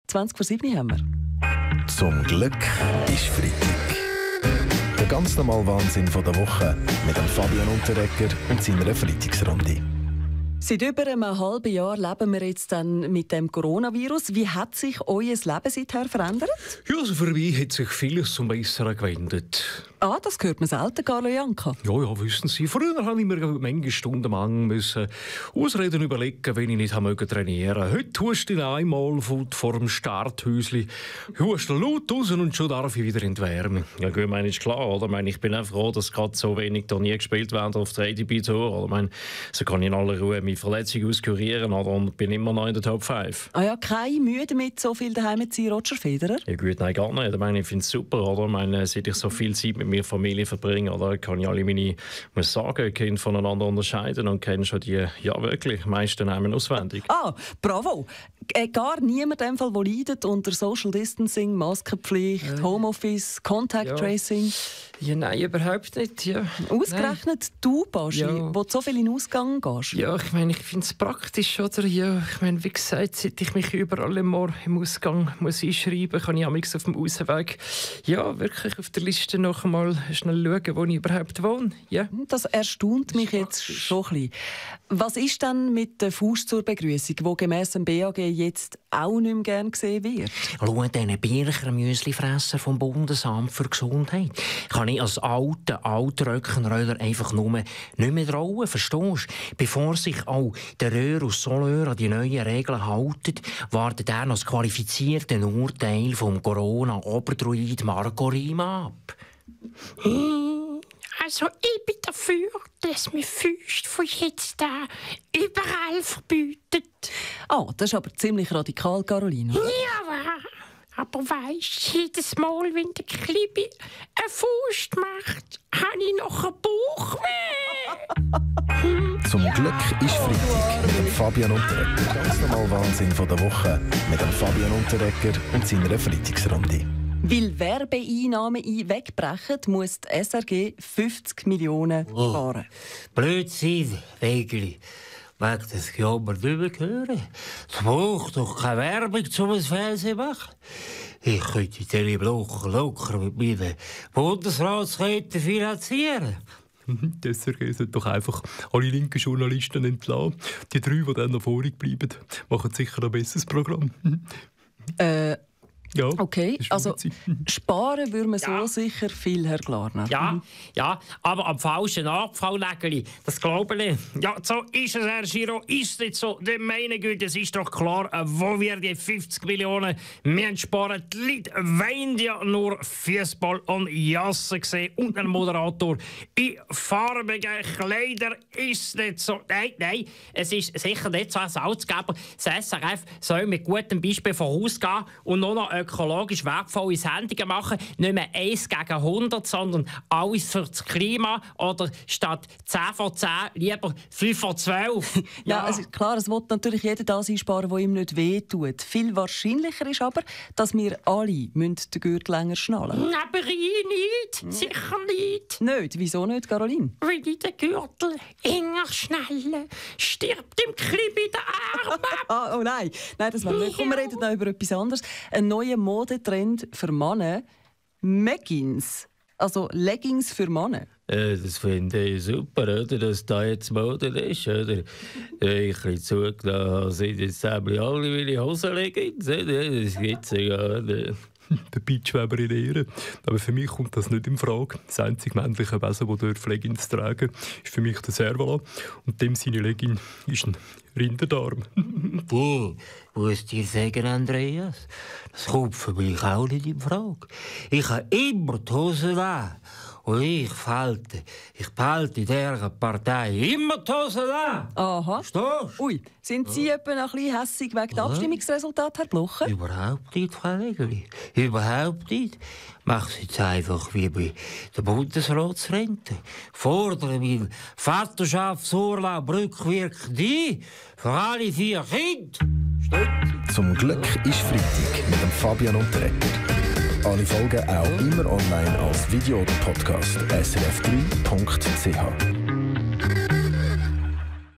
20:07 haben wir. Zum Glück ist Freitag. Der ganz normale Wahnsinn von der Woche mit dem Fabian Unterreger und seiner Freitagsrunde. Seit über einem halben Jahr leben wir jetzt dann mit dem Coronavirus. Wie hat sich euer Leben seither verändert? Ja, also für mich hat sich vieles zum Besseren gewendet. Ah, das hört man selten, Carlo Janka. Ja, wissen Sie, früher habe ich mir manche Stunden lang Ausreden überlegen, wenn ich nicht trainieren musste. Heute huste ich einmal vor dem Starthäuschen, huste laut raus und schon darf ich wieder in die Wärme. Ja gut, ist klar, oder? Ich bin auch froh, dass gerade so wenig Turnier gespielt werden auf der ATP Tour. Oder? So kann ich in aller Ruhe meine Verletzung auskurieren und bin immer noch in der Top 5. Ah ja, keine Mühe damit, so viel daheim zu sein, Roger Federer? Ja gut, nein, gar nicht. Ich finde es super, oder? Seit ich so viel Zeit mit meiner Familie verbringe, oder? Kann ich alle meine, muss sagen, Kinder voneinander unterscheiden und kenne schon die, ja wirklich, meisten Namen auswendig. Ah, bravo! Gar niemand in dem Fall, der leidet unter Social Distancing, Maskenpflicht, Homeoffice, Contact Tracing. Ja, nein, überhaupt nicht. Ja. Ausgerechnet du, Baschi, wo du so viel in den Ausgang gehst. Ja, ich finde es praktisch, oder? Ja, wie gesagt, seit ich mich überall im Ausgang muss einschreiben, kann ich amigs auf dem Ausweg wirklich auf der Liste noch einmal schnell schauen, wo ich überhaupt wohne. Ja. Das erstaunt mich jetzt schon ein bisschen. Was ist denn mit der Faust zur Begrüßung, die gemäss dem BAG jetzt auch nicht mehr gern gesehen wird? Schau, diesen Bircher Müslifresser vom Bundesamt für Gesundheit kann ich als alter Röckenröller einfach nur nicht mehr trauen, verstehst du? Bevor sich auch der Röhr aus Solör an die neuen Regeln haltet, wartet er noch das qualifizierte Urteil vom Corona-Oberdruid Marco Rima ab. Also ich bin dafür, dass man Füße von jetzt an überall verbietet. Ah, das ist aber ziemlich radikal, Caroline. Ja, aber weisst, jedes Mal, wenn der Klibi eine Faust macht, habe ich noch einen Bauch mehr. Zum Glück ist Freitag mit dem Fabian Unterreger. Ganz normal Wahnsinn von der Woche mit dem Fabian Unterreger und seiner Freitagsrunde. Weil Werbeeinnahmen wegbrechen, muss die SRG 50 Millionen sparen. Blödsinn, Wegli. Wegen des Jammer nicht mehr hören. Es braucht doch keine Werbung, um ein Fernsehen zu machen. Ich könnte diese Blocher locker mit meinen Bundesratsräten finanzieren. Die SRG sollte doch einfach alle linken Journalisten entlassen. Die 3, die dann noch vorig bleiben, machen sicher ein besseres Programm. Ja, okay, also sparen würde man so sicher viel, Herr Glarner. Ja, aber am falschen Abfallägeli, das glaube ich. Ja, so ist es, Herr Giro, ist nicht so. Meine Güte, es ist doch klar, wo wir die 50 Millionen sparen. Die Leute wollen ja nur Fußball und Jassen sehen und einen Moderator in farbigen Kleidern. Ist nicht so. Nein, es ist sicher nicht so ein Salzgeber. Das SRF soll mit gutem Beispiel vorausgehen und nur noch ökologisch wertvolle Sendungen machen. Nicht mehr 1 gegen 100, sondern alles für das Klima. Oder statt 10 von 10 lieber 5 von 12. Ja, es ist klar, es will natürlich jeder das einsparen, der ihm nicht wehtut. Viel wahrscheinlicher ist aber, dass wir alle den Gürtel länger schnallen müssen. Aber ich nicht. Sicher nicht. Nicht? Wieso nicht, Caroline? Weil ich den Gürtel enger schnalle, stirbt dem Klibi der Arm ab. Oh nein, das war nicht. Komm, wir reden noch über etwas anderes. Ein neuer Modetrend für Männer. Leggings. Also Leggings für Männer. Das finde ich super, oder? Dass da jetzt Mode ist. Oder? Ich habe zugelassen, sind jetzt alle meine Hosenleggings. Das gibt es ja. Der Beachweber in Ehre. Aber für mich kommt das nicht in Frage. Das einzige männliche Wesen, das Leggings tragen darf, ist für mich der Servala. Und dem seine Legging ist ein Rinderdarm. Muss dir sagen, Andreas, das kommt für mich auch nicht in Frage. Ich habe immer die Hose an. Und ich behalte in dieser Partei immer die Hose an. Aha. Verstehst du? Ui, sind Sie etwa noch ein bisschen hässig wegen der Abstimmungsresultate, Herr Blocher? Überhaupt nicht, Frau Legeli. Überhaupt nicht. Mach es jetzt einfach wie bei der Bundesratsrente. Fordere meinen Vaterschaftsurlaub rückwirkend ein für alle 4 Kinder. Zum Glück ist Freitag mit dem Fabian Unterreger. Alle Folgen auch immer online als Video oder Podcast srf3.ch.